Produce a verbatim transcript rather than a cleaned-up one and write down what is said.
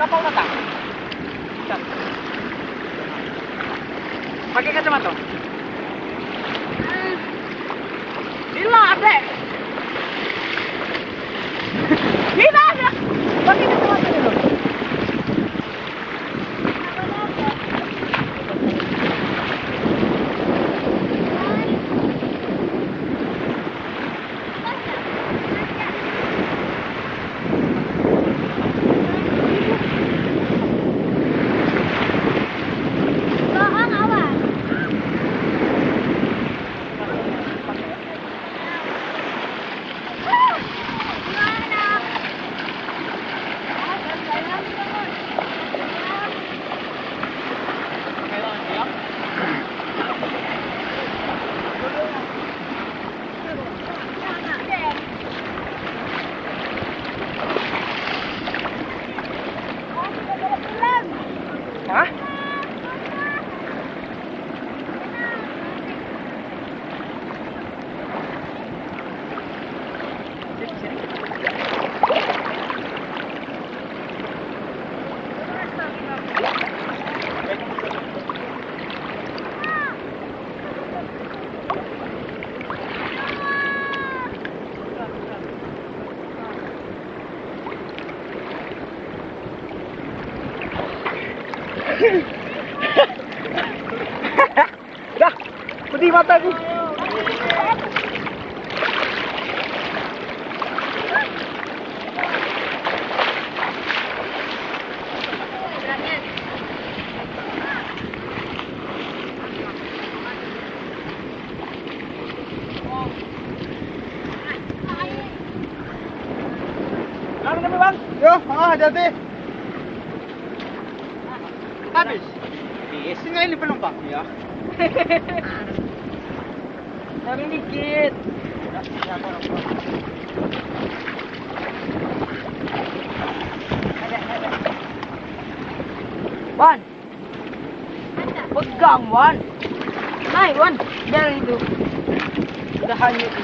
Kapal datang. Bentar. Pakai kacamata. Gila, Dek. Gila, Dek. Pakai kacamata dulu. Hah? Dah, pedih mataku. Lalu kami, Bang. Yo, ah, hati-hati. Habis. Habis. Tinggal ini penumpang. Iya. Tapi dikit. Wan. Pegang, Wan. Naik, Wan. Biar itu. Udah hanyut.